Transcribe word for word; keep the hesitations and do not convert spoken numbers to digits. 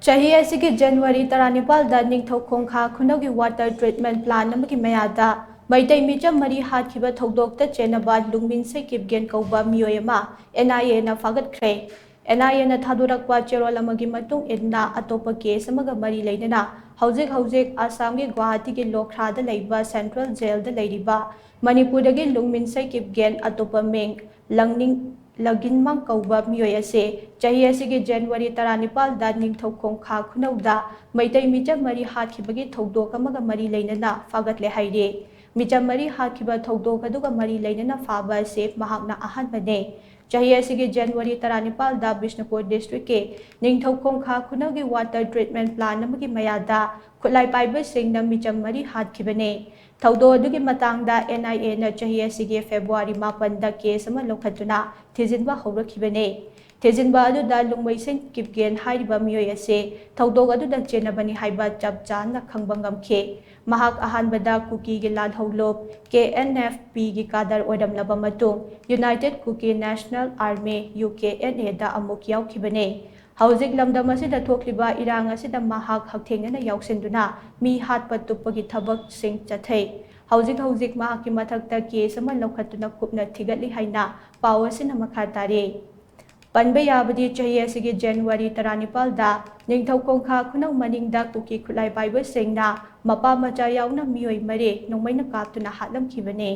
ꯆꯍꯤ ꯑꯁꯤꯒꯤ ꯖꯅꯋꯥꯔꯤ ꯇꯔꯥꯅꯤꯄꯥꯜꯗ ꯅꯤꯡꯊꯧ ꯈꯣꯡꯈꯥ ꯈꯨꯅꯧꯒꯤ water treatment plant ꯑꯃꯒꯤ ꯃꯌꯥꯗ ꯃꯩꯇꯩ ꯃꯤꯆꯝ ꯃꯔꯤ ꯍꯥꯠꯈꯤꯕ ꯊꯧꯗꯣꯛꯇ ꯆꯦꯟꯅꯕ ꯂꯨꯡꯃꯤꯟꯁꯩ ꯀꯤꯞꯒꯦꯟ ꯀꯧꯕ ꯃꯤꯑꯣꯏ ꯑꯃ NIAꯅ ꯐꯥꯒꯠꯈ꯭ꯔꯦ꯫ NIAꯅ ꯊꯥꯗꯣꯔꯛꯄ ꯆꯦꯔꯣꯜ ꯑꯃꯒꯤ ꯃꯇꯨꯡ ꯏꯟꯅ, ꯑꯇꯣꯞꯄ case ꯑꯃꯒ ꯃꯔꯤ ꯂꯩꯅꯅ ꯍꯧꯖꯤꯛ ꯍꯧꯖꯤꯛ ꯑꯁꯥꯝꯒꯤ ꯒꯨꯋꯥꯍꯥꯇꯤꯒꯤ ꯂꯣꯈ꯭ꯔꯥꯗ ꯂꯩꯕ central jailꯗ ꯂꯩꯔꯤꯕ ꯃꯅꯤꯄꯨꯔꯗꯒꯤ ꯂꯨꯡꯃꯤꯟꯁꯩ ꯀꯤꯞꯒꯦꯟ, ꯑꯇꯣꯞꯄ ꯃꯤꯡ ꯂꯪꯅꯤꯡ ꯂꯒꯤꯟꯃꯥꯡ ꯀꯧꯕ ꯃꯤꯑꯣꯏ ꯑꯁꯤ ꯆꯍꯤ ꯑꯁꯤꯒꯤ ꯖꯅꯋꯥꯔꯤ ꯇꯔꯥꯅꯤꯄꯥꯜꯗ ꯅꯤꯡꯊꯧ ꯈꯣꯡꯈꯥ ꯈꯨꯅꯧꯗ ꯃꯩꯇꯩ ꯃꯤꯆꯝ ꯃꯔꯤ ꯍꯥꯠꯈꯤꯕꯒꯤ ꯊꯧꯗꯣꯛ ꯑꯃꯒ ꯃꯔꯤ ꯂꯩꯅꯅ ꯐꯥꯒꯠꯂꯦ ꯍꯥꯏꯔꯤ꯫ ꯃꯤꯆꯝ ꯃꯔꯤ ꯍꯥꯠꯈꯤꯕ ꯊꯧꯗꯣꯛ ꯑꯗꯨꯒ ꯃꯔꯤ ꯂꯩꯅꯅ ꯐꯥꯕ ꯑꯁꯤ ꯃꯍꯥꯛꯅ ꯑꯍꯥꯟꯕꯅꯦ꯫ ꯆꯍꯤ ꯑꯁꯤꯒꯤ ꯖꯅꯋꯥꯔꯤ ꯇꯔꯥꯅꯤꯄꯥꯜꯗ ꯕꯤꯁꯅꯨꯄꯨꯔ districtꯀꯤ ꯅꯤꯡꯊꯧ ꯈꯣꯡꯈꯥ ꯈꯨꯅꯧꯒꯤ water treatment plant ꯑꯃꯒꯤ ꯃꯌꯥꯗ ꯈꯨꯠꯂꯥꯏ ꯄꯥꯏꯕꯁꯤꯡꯅ ꯃꯤꯆꯝ ꯃꯔꯤ ꯍꯥꯠꯈꯤꯕꯅꯤ꯫ ꯊꯧꯗꯣꯛ ꯑꯗꯨꯒꯤ ꯃꯇꯥꯡꯗ NIAꯅ ꯆꯍꯤ ꯑꯁꯤꯒꯤ February ꯃꯥꯄꯟꯗ case ꯑꯃ ꯂꯧꯈꯠꯇꯨꯅ ꯊꯤꯖꯤꯟꯕ ꯍꯧꯔꯛꯈꯤꯕꯅꯤ꯫ ꯊꯤꯖꯤꯟꯕ ꯑꯗꯨꯗ ꯂꯨꯡꯃꯩꯁꯩ ꯀꯤꯞꯒꯦꯟ ꯍꯥꯏꯔꯤꯕ ꯃꯤꯑꯣꯏ ꯑꯁꯤ ꯊꯧꯗꯣꯛ ꯑꯗꯨꯗ ꯆꯦꯟꯅꯕꯅꯤ ꯍꯥꯏꯕ ꯆꯞ ꯆꯥꯅ ꯈꯪꯕ ꯉꯝꯈꯤ꯫ ꯃꯍꯥꯛ ꯑꯍꯥꯟꯕꯗ ꯀꯨꯀꯤꯒꯤ ꯂꯥꯜꯍꯧꯂꯨꯞ KNFPꯒꯤ cadre ꯑꯣꯏꯔꯝꯂꯕ ꯃꯇꯨꯡ United Kuki National Army, UKNAꯗ ꯑꯃꯨꯛ ꯌꯥꯎꯈꯤꯕꯅꯤ꯫ ꯍꯧꯖꯤꯛ ꯂꯝꯗꯝ ꯑꯁꯤꯗ ꯊꯣꯛꯂꯤꯕ ꯏꯔꯥꯡ ꯑꯁꯤꯗ ꯃꯍꯥꯛ ꯍꯛꯊꯦꯡꯅꯅ ꯌꯥꯎꯁꯤꯟꯗꯨꯅ ꯃꯤ ꯍꯥꯠꯄ ꯇꯨꯞꯄꯒꯤ ꯊꯕꯛꯁꯤꯡ ꯆꯠꯊꯩ꯫ ꯍꯧꯖꯤꯛ ꯍꯧꯖꯤꯛ ꯃꯍꯥꯛꯀꯤ ꯃꯊꯛꯇ case ꯑꯃ ꯂꯧꯈꯠꯇꯨꯅ ꯀꯨꯞꯅ ꯊꯤꯒꯠꯂꯤ ꯍꯥꯏꯅ ꯄꯥꯎ ꯑꯁꯤꯅ ꯃꯈꯥ ꯇꯥꯔꯤ꯫ ꯄꯟꯕ ꯌꯥꯕꯗꯤ, ꯆꯍꯤ ꯑꯁꯤꯒꯤ ꯖꯅꯋꯥꯔꯤ ꯇꯔꯥꯅꯤꯄꯥꯜꯗ ꯅꯤꯡꯊꯧ ꯈꯣꯡꯈꯥ ꯈꯨꯅꯧ ꯃꯅꯤꯡꯗ ꯀꯨꯀꯤ ꯈꯨꯠꯂꯥꯏ ꯄꯥꯏꯕꯁꯤꯡꯅ ꯃꯄꯥ ꯃꯆꯥ ꯌꯥꯎꯅ ꯃꯤꯑꯣꯏ ꯃꯔꯤ ꯅꯣꯡꯃꯩꯅ ꯀꯥꯞꯇꯨꯅ ꯍꯥꯠꯂꯝꯈꯤꯕꯅꯤ꯫